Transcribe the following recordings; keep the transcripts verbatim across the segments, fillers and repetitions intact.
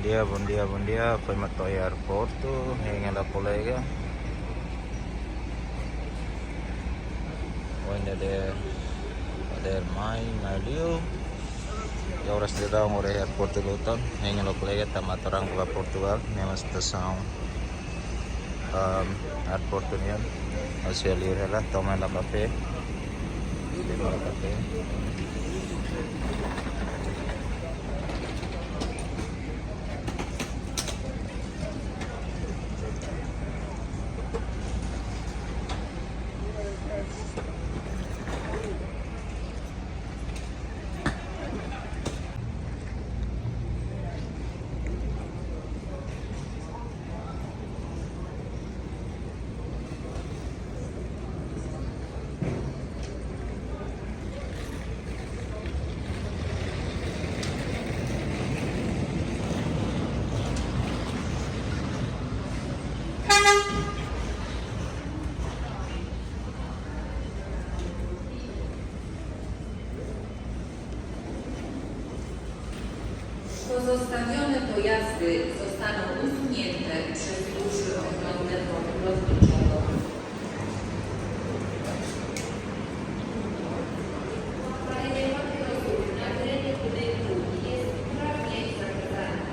Dia, bom dia, bom dia. Foin mak to'o iha aeroportu, hein hela kolega. Ohin dadeer, dadeer mai, mai liu. Iha oras daudaun horibainhira aeroportu Luton, hein hela kolega, tanba atu rangkula Portugal, ne'e mak situasaun. Am, aeroportu nian, ha'u sei liur hela, toman la papel. Sei la papel. Pozostawione pojazdy zostaną usunięte przez służby ochrony lotniczego. Palenie papierosów na terenie budynku jest prawnie zakazane.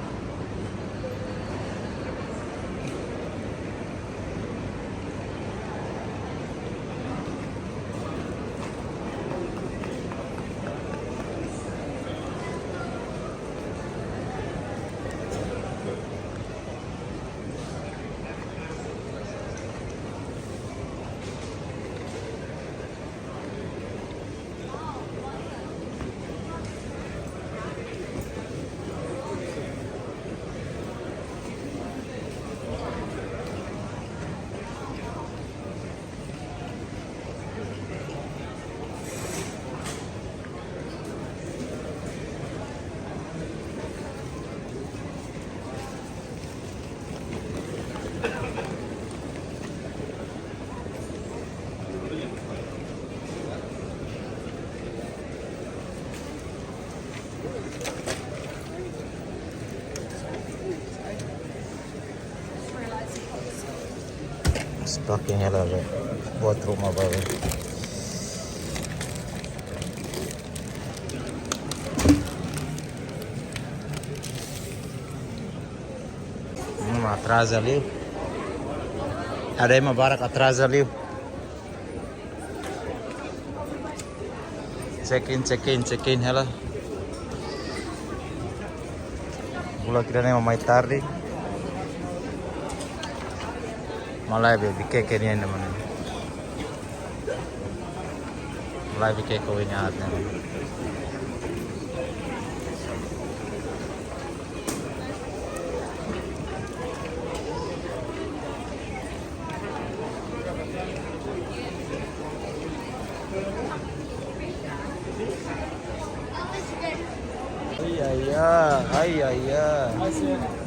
Stuck in hela, buat rumah baru. Hmm, atraza liu. Ada yang barak atraza liu. Check in, check in, check in hela. Bulak ida-ne'e mak mai tarde. Malae be, bikéke nian ne'e mak ne'e. Malae bikéke oin aat ne'e. Ai, ai, ai, ai, ai, ai.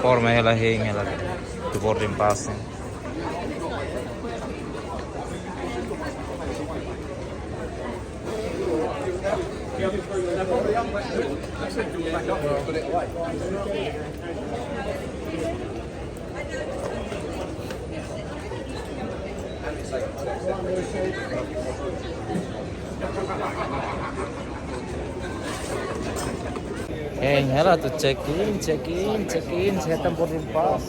Forma hela hein hela. Tu boarding pass. Hein hela atu check in, check in, check in, sei hetan boarding pass.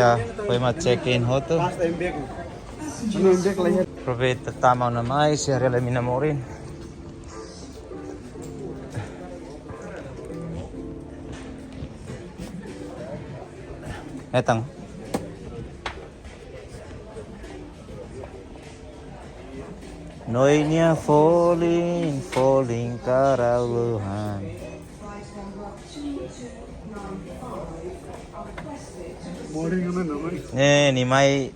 Ya, foin mak check in hotu. Aproveita tama ona mai, sei haree lai mina morin. Hetan. Noi nia folin, folin karau luhan. Morin ona no, morin. Eh, nia mai,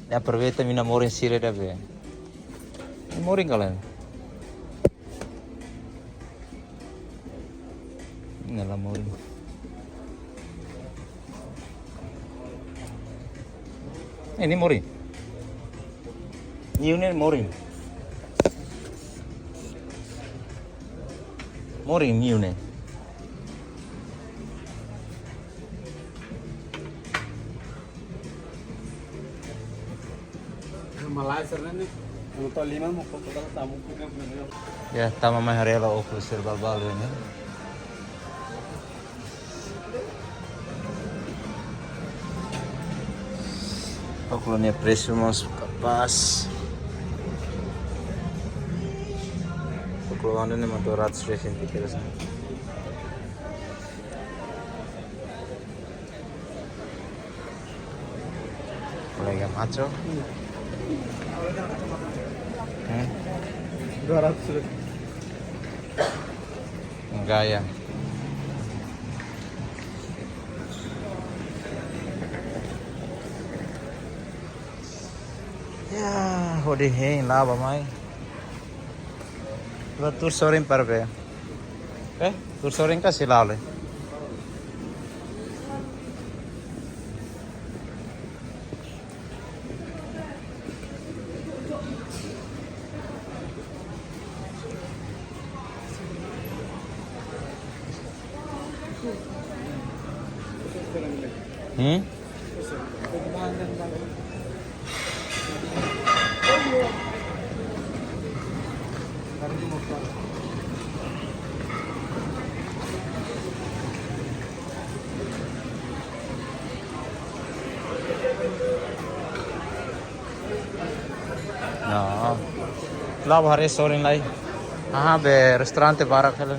nia aproveita mina morin sira ida be. Nia morin kalan. Nia la morin. Eh, nia morin. Niu ne'e morin. Morin niu ne'e. Malaysia ne'e, anu tau lima mau kota tamu kita punya. Ya, tama mai haree lai óculos sira balu-balu ne'e. Óculos nia presu mós kapás. Óculos anu ne'e mak dua ratus resin tiga ratus. Kolega maco. Hmm? Dua ratus rupiah. Gaya. Ya, hodi hein la'o ba mai. Ba tuur sorin para be. Eh, tuur sorin ka sei la'o lai. Hmm? No. La'o haree sorin lai. Aha, be restaurante barak hela.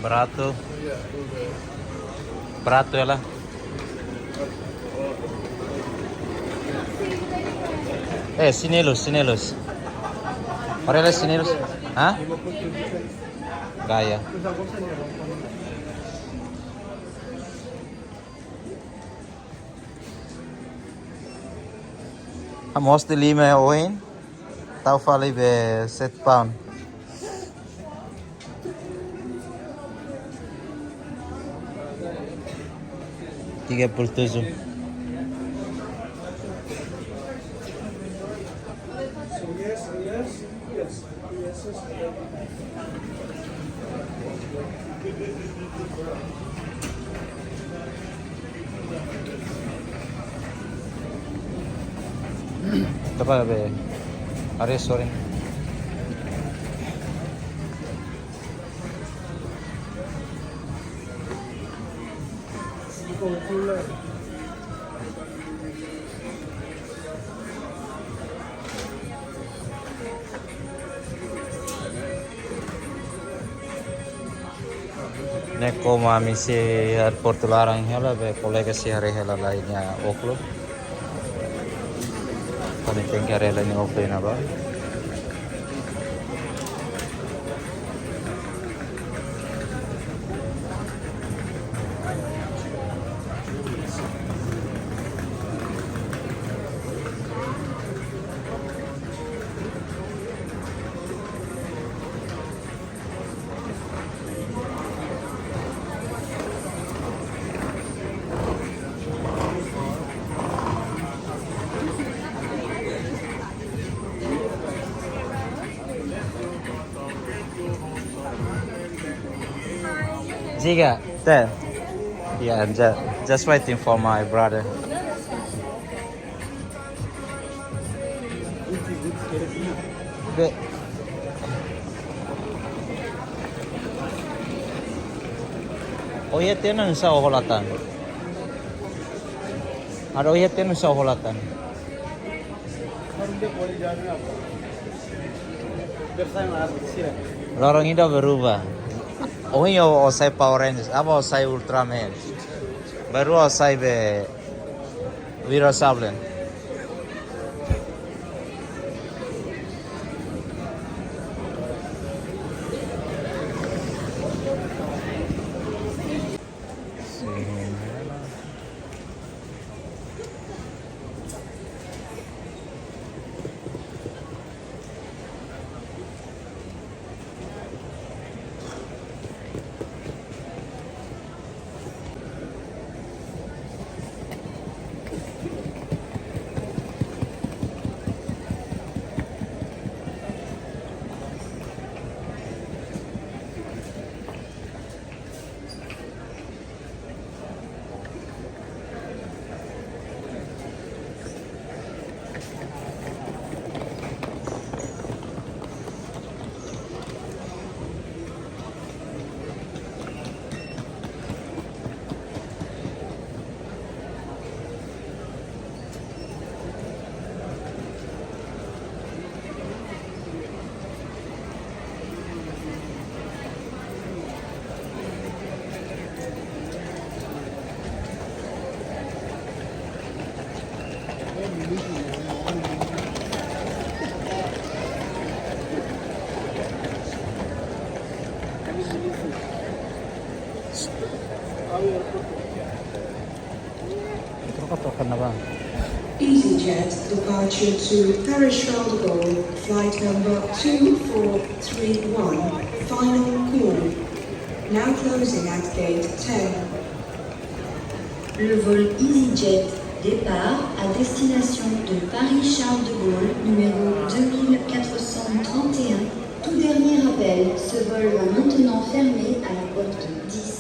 Baratu. Baratu ya lah. Eh, chinelo, chinelo. Haree lai chinelo. Hah? Gaya. Amos de lima oin. Tau fali be sete pound. Tiga puluh tujuh. Tapa be haree sorin. Ne'e komu ami sei airport laran hela, be kolega sei haree hela lai nia óculos. Kami tenke haree lai nia óculos iha ne'ebá. Siga, te. Yeah, ju-, just waiting for my brother. Be-, oh ya, tiene un sao holatan. Aro ya, tiene un sao holatan. Loron ida berubah. Ohin ó, ó sai Power Rangers, agora ó sai Ultraman. Baru ó sai be Wira Sableng. Troka-troka na bang. EasyJet departure to Paris Charles de Gaulle, flight number two four three one, final call. Now closing at gate ten. Le vol EasyJet départ à destination de Paris Charles de Gaulle, numéro deux mille quatre cent trente et un. Tout dernier appel, ce vol va maintenant fermer à la porte dix.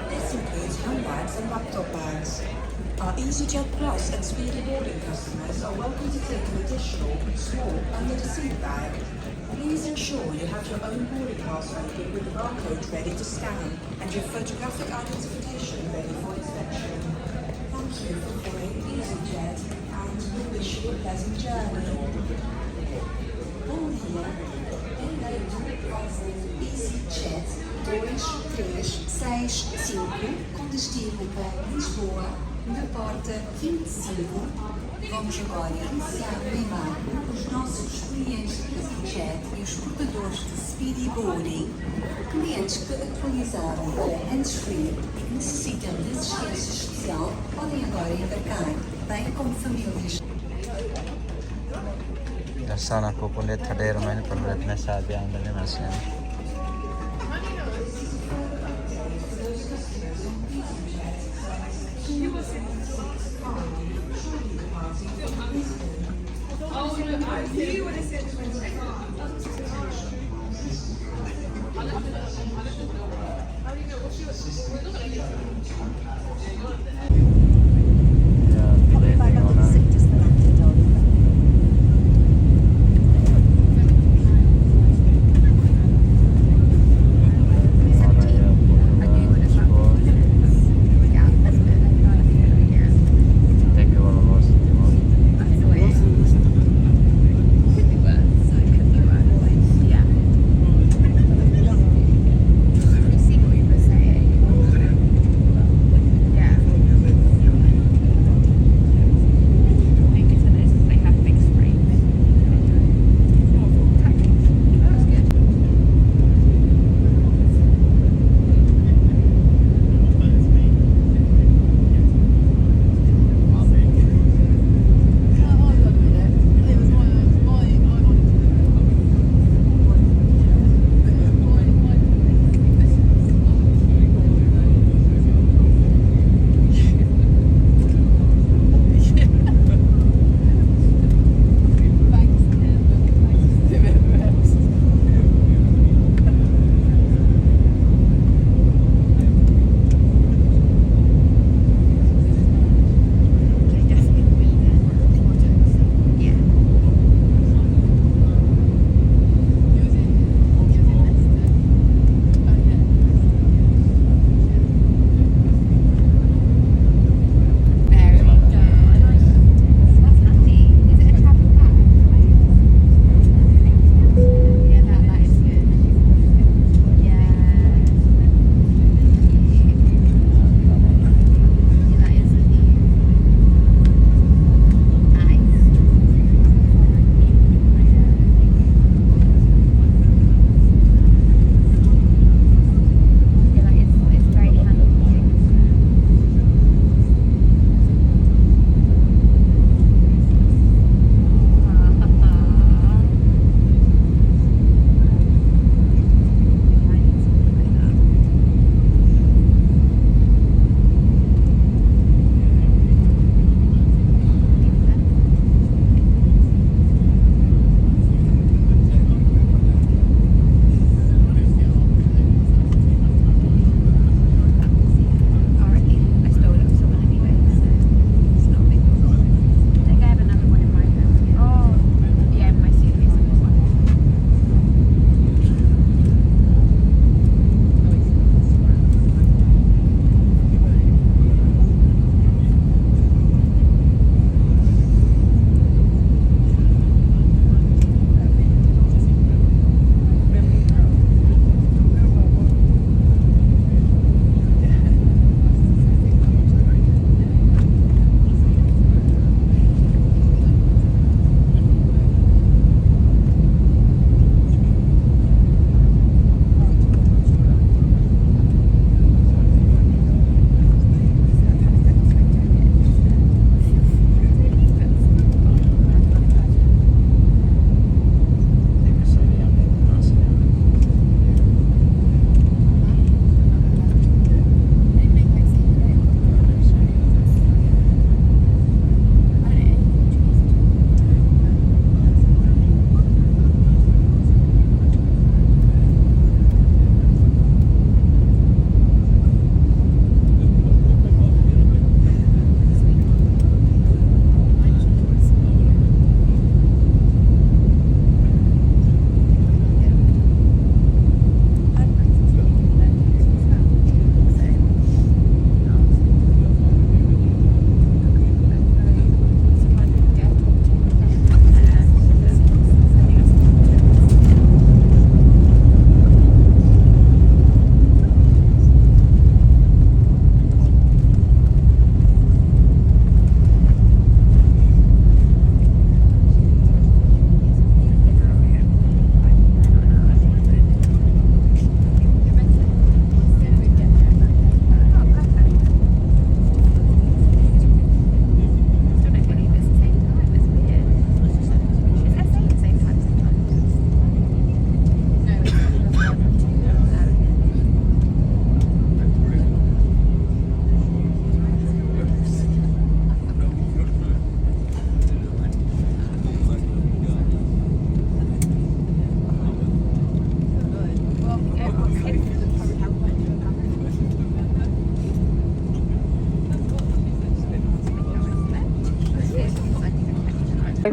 This includes handbags and laptop bags. Our EasyJet Plus and Speedy Boarding customers are welcome to take an additional small under the seat bag. Please ensure you have your own boarding pass open with the barcode ready to scan and your photographic identification ready for inspection. Thank you for flying EasyJet and we wish you a pleasant journey. Bom dia. Bem-vindo ao voo EasyJet dois três seis cinco, com destino para Lisboa, na porta vinte e cinco. Vamos agora iniciar o embarque. Os nossos clientes EasyJet e os portadores de Speedy Boarding, clientes que atualizaram para hands-free e que necessitam de assistência especial, podem agora embarcar, bem como famílias. Dasana ko pun det hadir main perlet mesa biang dan masih.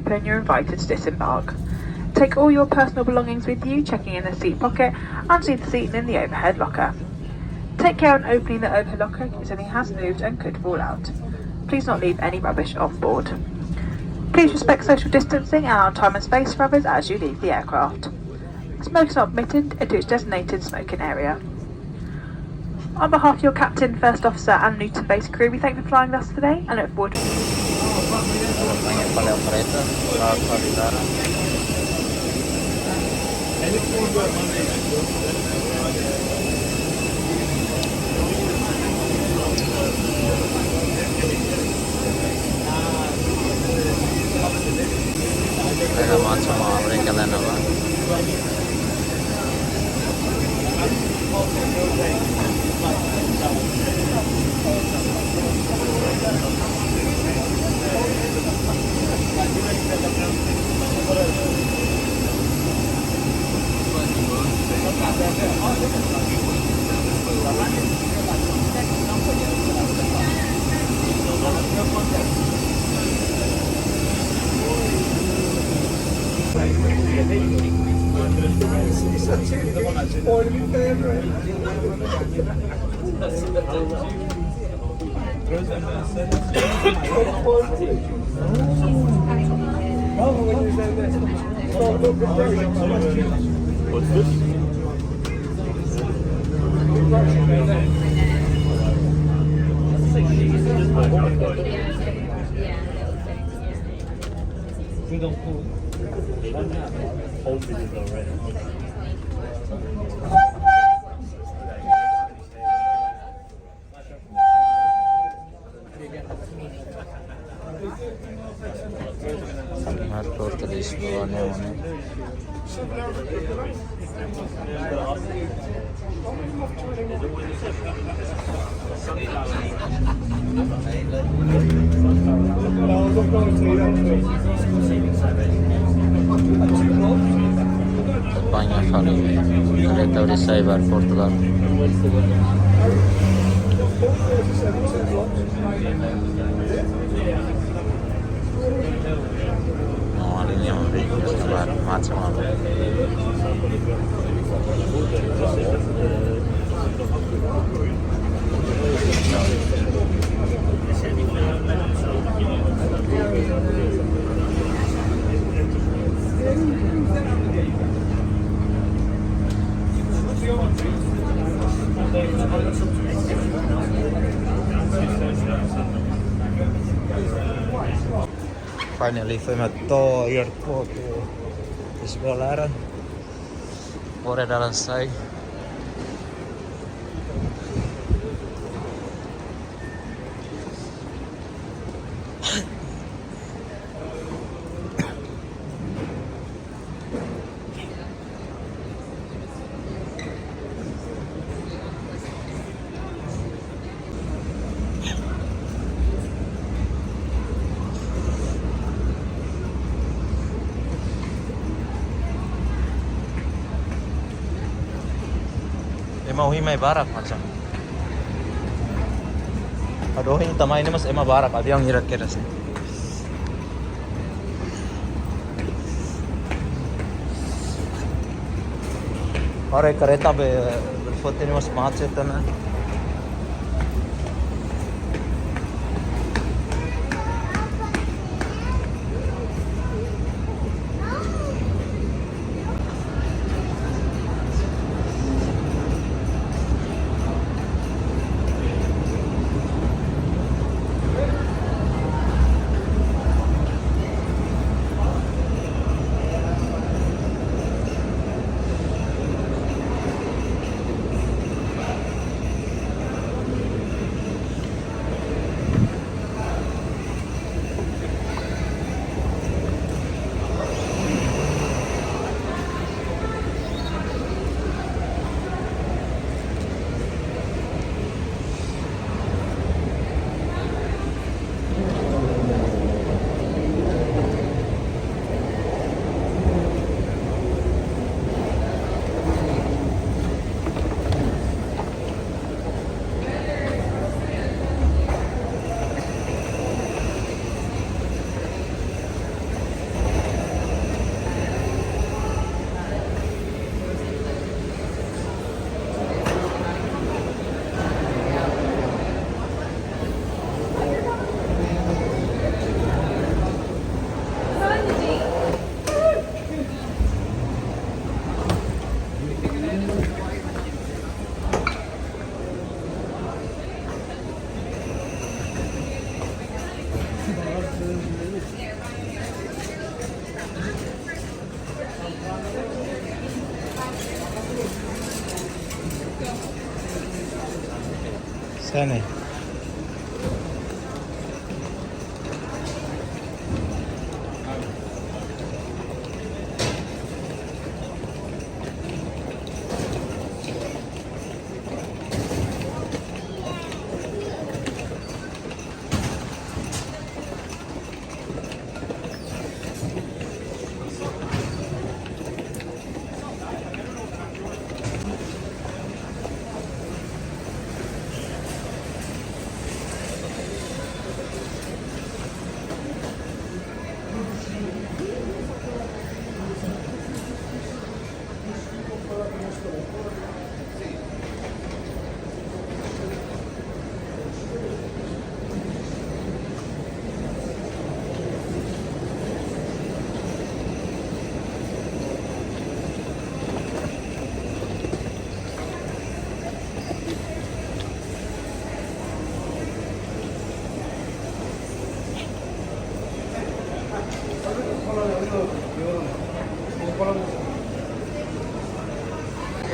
When you're invited to disembark. Take all your personal belongings with you, checking in the seat pocket, underneath the seat, and in the overhead locker. Take care in opening the overhead locker, as anything has moved and could fall out. Please not leave any rubbish on board. Please respect social distancing and allow time and space for others as you leave the aircraft. Smoke is not permitted into its designated smoking area. On behalf of your captain, first officer, and Luton-based crew, we thank you for flying with us today and look forward to Era macam apa mereka lain apa? What's this? Airport Lisboa ne'e, ne'e. España fali, kereta ori sai ba Portugal. No, ali ne'e, macam apa? Finally, foin mai to'o airport Lisboa laran. Agora dalan sai. Ema ohin mai barak macam. Ado ohin ita mai ne'e mós ema barak, aviaun hira kedas. Agora kareta be, be foti ne'e mós macet ona. Tane.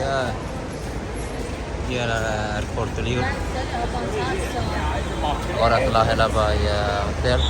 Ya, ya, aeroportu liu. Agora hela ba iha hotel.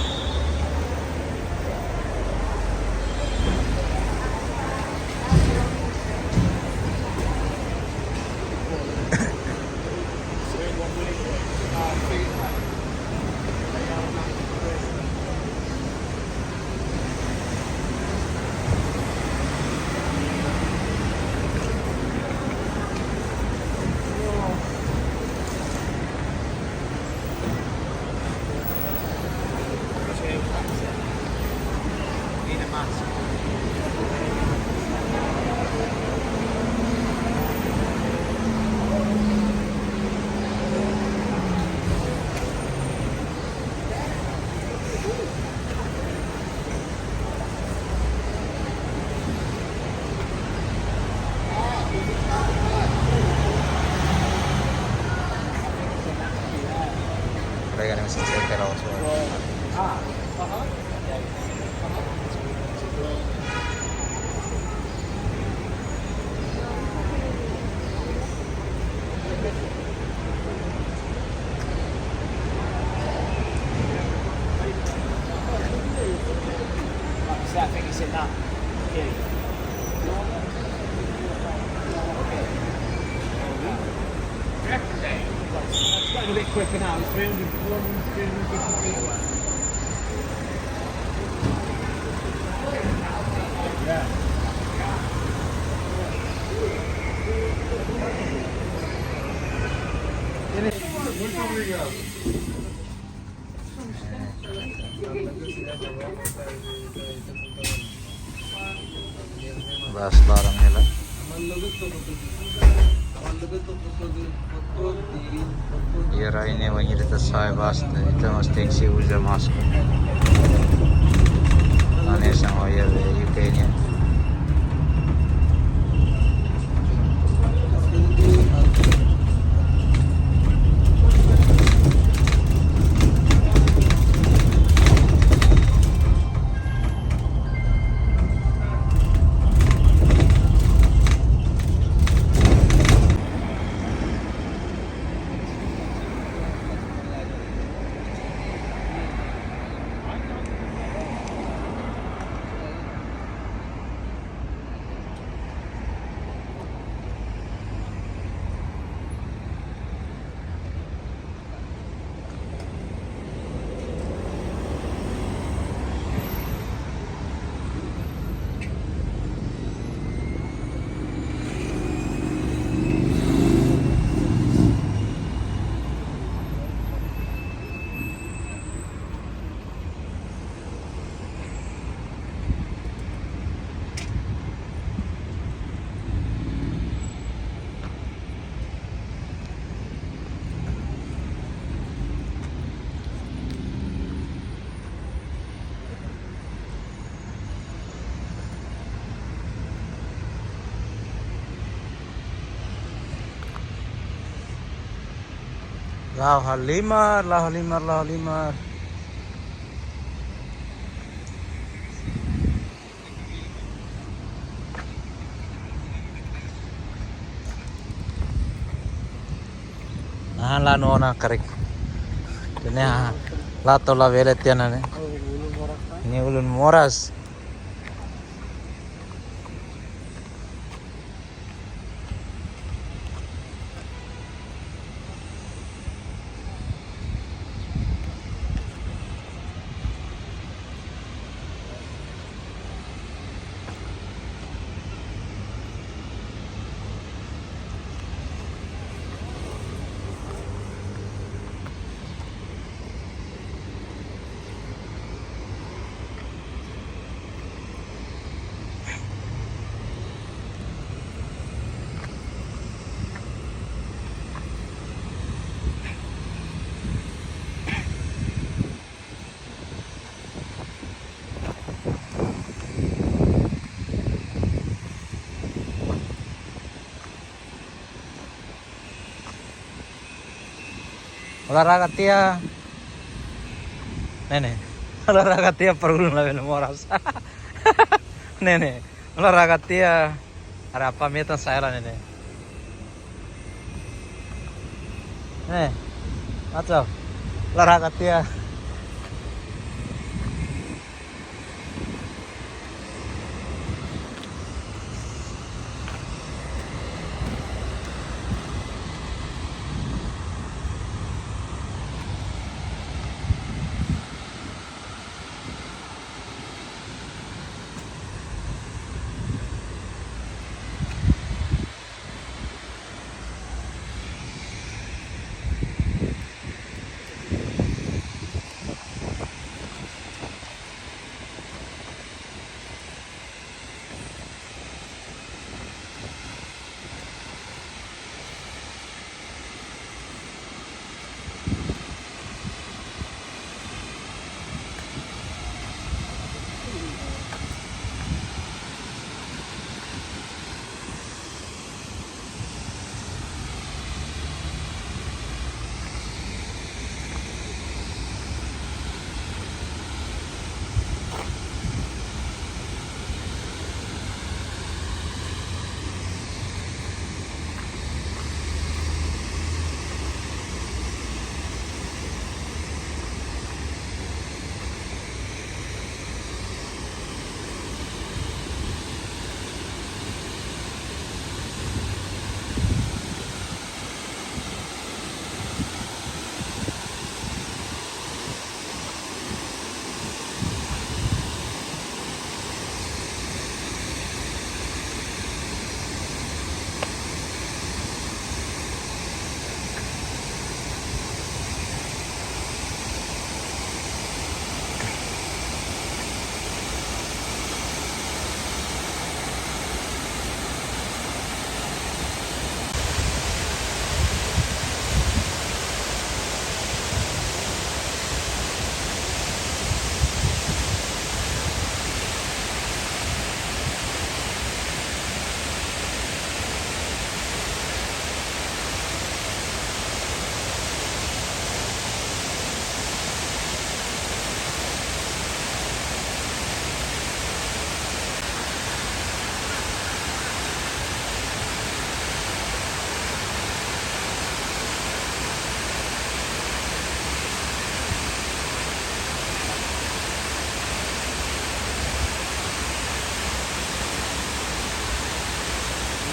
Mereka masih cerita lawan semua. It's getting a bit quicker now. It's three hundred, four hundred, three hundred fifty feet. Bus barang hela. Iha rai ne'e bainhira ita sa'e bus, ita mós tenke uza máskara. Hanesan ohin iha U K nian. La'o halimar, la'o halimar, la'o halimar. Ah, la no na karik. Ne'e, ah, la to'o labele tiha ona ne'e. Ne'e ulun moras. Olahraga tiha. Ne'e ne'e. Olahraga tiha para ulun labele moras. Ne'e ne'e. Olahraga tiha. Haree apa metan saya lah ne'e ne'e. Ne'e. Macam. Olahraga tiha.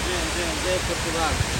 Vem, vem, vem, Portugal.